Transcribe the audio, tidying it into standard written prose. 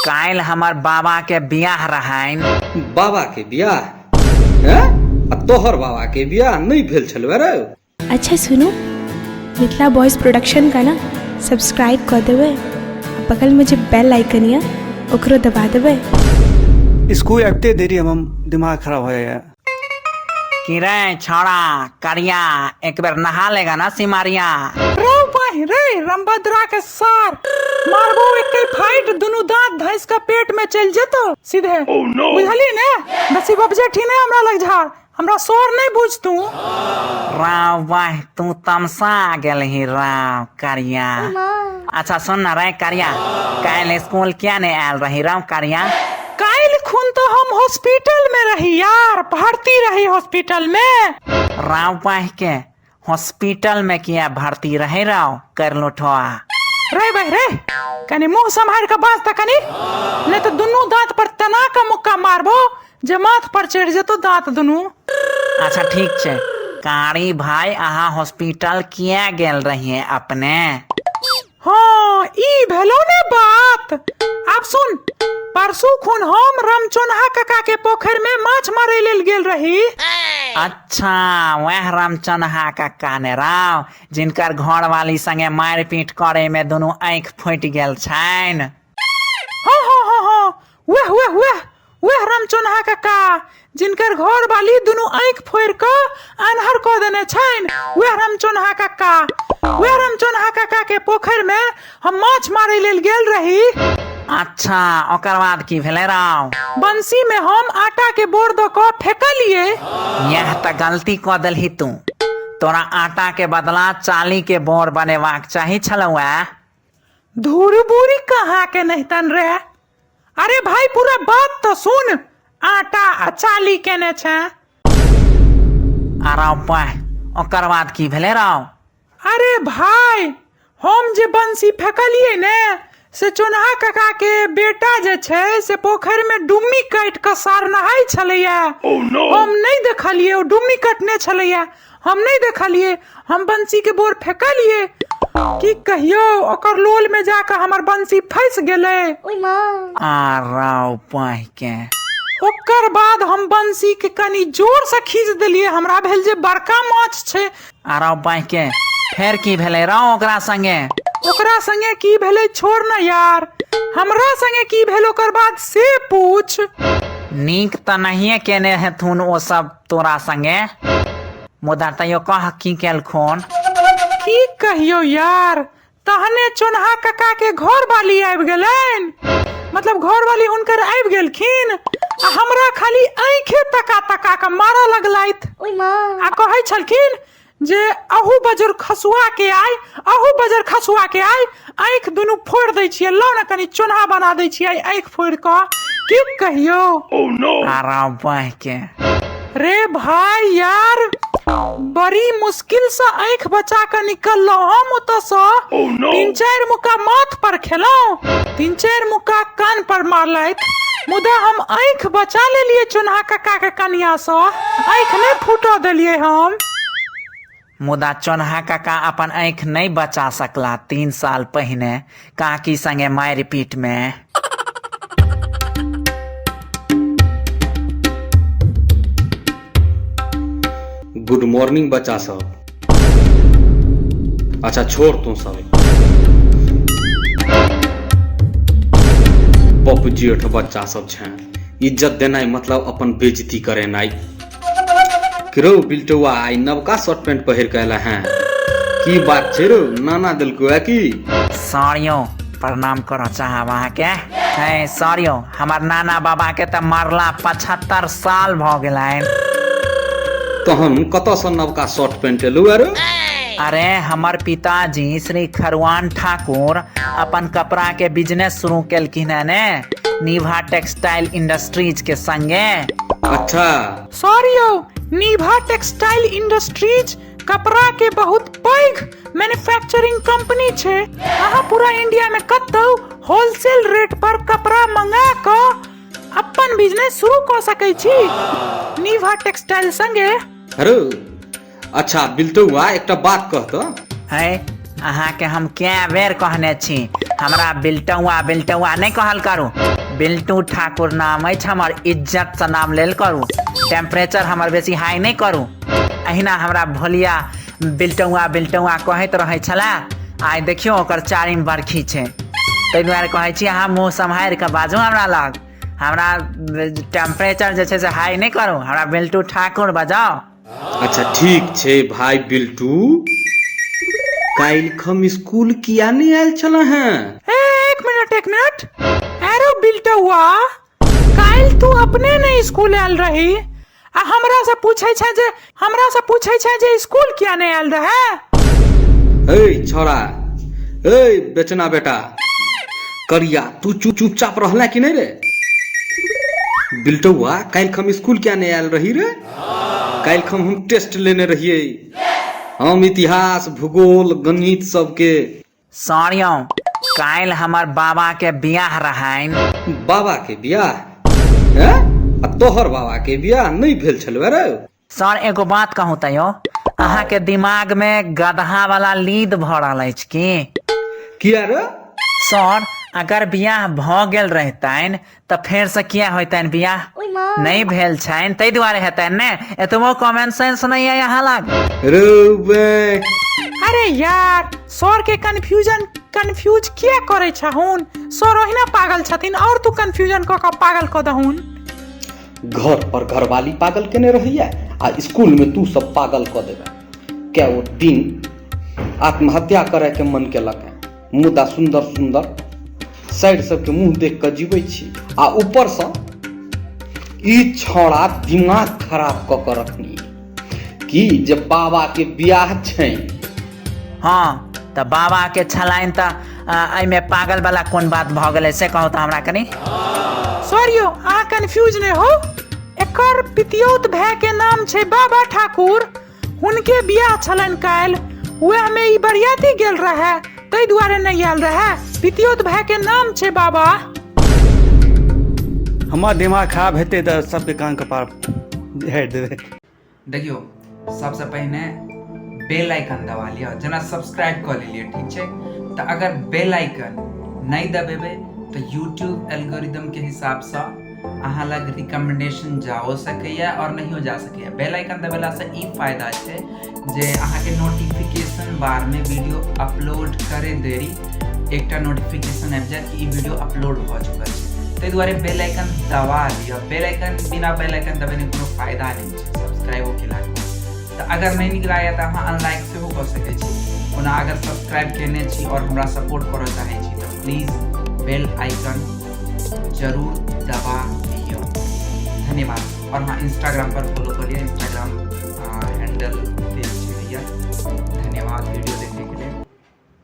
काल्हि हमर बाबा के बियाह रहनि। बाबा के बियाह? हैं? आ तोहर बाबा के बियाह नहि भेल छलौ रे? अच्छा सुनू, मिथिला बॉयज प्रोडक्शन का ना सब्सक्राइब कऽ देबै आ बगलमे जे बेल आइकन यऽ ओकरो दबा देबै। स्कूल आबिते देरी हम दिमाग खराब हो जाइए। की रे छौड़ा करिया, एक बेर नहा लेगा ना सिमारिया। रौ बाहि रे रमभद्रा के सार, मारबो एके फाइट दुनू दांत धैस के पेट में चलि जेतो सीधे। बुझली ने? बेसी बपजेठी नहि हमरा लग झाड़, हमरा शोर नहि बुझ तू। राव बाह, तू तमसा गेलही राव करिया। अच्छा सुन ना रे करिया, काल्हि स्कूल किया नहीं आयल रही राव करिया? काल्हि खून तो हम हॉस्पिटल में रही यार, भर्ती रही हॉस्पिटल में। राव बाह के हॉस्पिटल में किया भर्ती रहे राव कर लुठवा? रे भाई रे, कनी मुंह सम्हार के बाज त कनी, नहीं तो दुनू दांत पर तना का मुक्का मारबो जे माथ पर चढ़ जेतो दांत दुनू। अच्छा ठीक छै कारी भाई, अहाँ हॉस्पिटल किया गेल रहिए अपने? हाँ ई भेलो ने बात। आब सुन, परसू खून हम रामचोनहा काका के पोखर में माछ मारे लेल गेल रही। अच्छा वह रामचोनहा काका ने राव, जिनकर घर वाली संगे मारि पीट करे में दुनू आँखि फूटि गेल छैन। हाँ हाँ हाँ हाँ, वह वह वह वह रामचोनहा काका जिनकर घर वाली दुनू आँखि फोड़ि कऽ आन्हर कऽ देने छनि, वएह रामचोनहा काका। वएह रामचोनहा काका के पोखरि में हम माछ मारै लेल गेल रही। अच्छा ओकर बाद की भेलै राव? बंसी में हम आटा के बोर दऽ कऽ फेकलियै। यह तऽ गलती कऽ देलही तू, तोरा आटा के बदला चाली के बोर बनेबाक चाही छलौ। धूर बुरी कहाँ के नहितन रे। अरे भाई पूरा बात तो सुन, आटा आ चाली केने छे। अरे बाह, ओकर बाद की भेलै राव? अरे भाई हम जे बंसी फेकलिए ने से चोनहा काका के बेटा जे छै से पोखरि में डुम्मी काटि कऽ सार नहाय छलैया। हम नहि देखलिए, ओ डुम्मी कटने छलैया, हम नहि देखलिए। हम बंसी के बोर फेकलिए, की कहियो ओकर लोल में जाके हमर बंसी फंस गेलै। आ राव पाहि के। ओकर बाद हम बंसी के कनी जोर से खींच देलिए, हमरा भेल जे बड़का माछ छै। आ राव पाहि के, फेर की भेलै राव ओकरा संगे? ओकरा संगे की भेलै छोड़ ना यार, हमरा संगे की भेल ओकर बाद से पूछ। नीक तऽ नहिये केने हेथुन ओ सब तोरा संगे, मुदा तैयो कह की केलखुन? की कहियो यार, तहने चोनहा काका के घर वाली आबि गेलनि, मतलब घर वाली हुनकर आबि गेलखिन आ हमरा खाली आँखे तका तका के मारऽ लगलथि आ कहै छलखिन जे अहू बजर खसुआ के आइ, अहू बजर खसुआ के आइ, आँखि दुनू फोड़ि दै छियै, लौ ने कनी चोन्हा बना दै छियै आँखि फोड़ि कऽ। की कहियो। आराम बाँहि के। रे भाई यार, बड़ी मुश्किल से आँखि बचा कऽ निकललहुँ हम ओतऽ सँ। 3-4 मुक्का माथ पर खेलहुँ, 3-4 मुक्का कान पर मारलथि, मुदा हम आँखि बचा लेलियै चोन्हा काका के कनिया सँ, आँखि नहि फूटऽ देलियै हम। मुदा चोन्हा काका अपन आँखि नहि बचा सकला 3 साल पहिने काकी संगे मारि पीट में। गुड मॉर्निंग बच्चा सब। अच्छा छोड़ तू सब पप जेठ बच्चा सब छे, इज्जत देनाइ मतलब अपन बेइज्जती करेनाइ। किरो बिल्टुआ आई नवका शर्ट पैंट पहिर के अयला हैं, की बात छै रो? नाना देलको है की? सॉरियो प्रणाम करो चाहब अहाँ के। है सॉरियो, हमर नाना बाबा के तऽ मरला 75 साल भऽ गेलनि। तहन कतऽ सँ नवका शर्ट पैंट एलौ अरे? अरे हमर पिताजी श्री खरवान ठाकुर अपन कपड़ा के बिजनेस शुरू केलखिन है ने, निभा टेक्सटाइल इंडस्ट्रीज के संगे। अच्छा। सॉरी यौ, निभा टेक्सटाइल इंडस्ट्रीज कपड़ा के बहुत पैघ मैन्युफैक्चरिंग कंपनी छै। अहाँ पूरा इंडिया में कतौ होलसेल रेट पर कपड़ा मंगा कऽ अपन बिजनेस शुरू कऽ सकै छी निभा टेक्सटाइल संगे। अरे अच्छा बिल्टुआ, एकटा बात कह तऽ। है अहाँ के हम कै बेर कहने छी हमरा बिलटौआ बिलटौआ नहि कहल करू। बिल्टू ठाकुर नाम अछि हमर, इज्जतसँ नाम लेल करू। टेम्परेचर हमर बेसी हाई नहि करू। अहिना हमरा भोलिया बिलटौआ बिलटौआ कहैत रहै छलै। आइ देखियौ ओकर चारिम बरखी छै। ताहि दुआरे कहै छी अहाँ मुँह सम्हारि कऽ बाजू हमरा लग। हमरा टेम्परेचर जे छै से हाई नहि करू, हमरा बिल्टू ठाकुर बजाउ। अच्छा ठीक छै भाई बिल्टू, काल्हि हम स्कूल किया नहि आयल छल हैं? ए, एक मिनट एक मिनट, अरे बिल्टुआ काल्हि तू अपने नहि स्कूल आयल रही आ हमरा से पूछै छै जे हमरा से पूछै छै जे स्कूल किया नहि आयल रहे? ए छोरा, ए बेचना बेटा करिया, तू चुपचाप रहला कि नहीं रे? बिल्टुआ काल्हि हम स्कूल किया नहीं आयल रही रे? काल्हि हम टेस्ट लेने रहियै, हम इतिहास भूगोल गणित सबके। सॉरियो, काल्हि हमर बाबा के बियाह रहनि। बाबा के बियाह? हैं? आ तोहर बाबा के बियाह नहीं भेल छलौ रे? सर एगो बात कहूँ तैयो, अहाँ के दिमाग में गदहा वाला लीद भरल अछि की? किया रे? सर अगर बियाह भ गेल रहितनि तऽ फेर से किया होइतनि बियाह? नहीं भेल छनि ताहि दुआरे हेतनि ने। एतबो कॉमन सेंस नहीं है यहाँ लग। रे बे। अरे यार सर के कंफ्यूजन कंफ्यूज किया करे छहुन? सर ओहिना पागल छथिन और तू कंफ्यूजन क क पागल क दहुन। घर पर घरवाली पागल केने रहैया आ स्कूल में तू सब पागल क देबे। क्या वो दिन आत्महत्या करे के मन केलक है, मुदा सुंदर सुंदर साइड सबके मुंह देख के जीबै छी आ ऊपर से ई छौड़ा दिमाग खराब क के रखनी कि जे बाबा के बियाह छै। हाँ तऽ बाबा के छलनि तऽ एहिमे पागल वाला कोन बात भऽ गेलै से कहू तऽ हमरा कनि। सॉरी अहाँ कंफ्यूज नहि हो, एकर पितियौत भाय के नाम छै बाबा ठाकुर, हुनके बियाह छलनि काल्हि, वएह में ई बरियाती गेल रहे ताहि दुआरे नहि आयल रहे। पितियौत भाय के नाम छै बाबा। हमर दिमाग खराब हेतै तऽ सबके कान कपार झाड़ि देबै। देखियौ सबसँ पहिने बेल आइकन दबा लिअ, जेना सब्सक्राइब कऽ लेलियै ठीक छै, तऽ अगर बेल आइकन नहि दबेबै तऽ यूट्यूब एल्गोरिदम के हिसाबसँ अहाँ लग रिकमेंडेशन जाओ सकैए और नहियो जा सकैए। बेल आइकन दबेलासँ ई फायदा छै जे अहाँके नोटिफिकेशन बारमे वीडियो अपलोड करे देरी एकटा नोटिफिकेशन आबि जायत कि ई वीडियो अपलोड भऽ चुकल छै। ताहि दुआरे बेल आइकन दबा लिअ। बेल आइकन बिना बेल आइकन दबेने कोनो फायदा नहि छै सब्सक्राइबो केलाके बाद। तऽ अगर नहि नीक लागैए तऽ अहाँ अनलाइक सेहो कऽ सकै छी। ओना अगर सब्सक्राइब केने छी आओर हमरा सपोर्ट करऽ चाहै छी तऽ प्लीज बेल आइकन जरूर दबा लिअ। धन्यवाद। और हाँ इंस्टाग्राम पर फॉलो कर लिया, इंस्टाग्राम हैंडल देल छै भैया। धन्यवाद वीडियो देखने के लिए।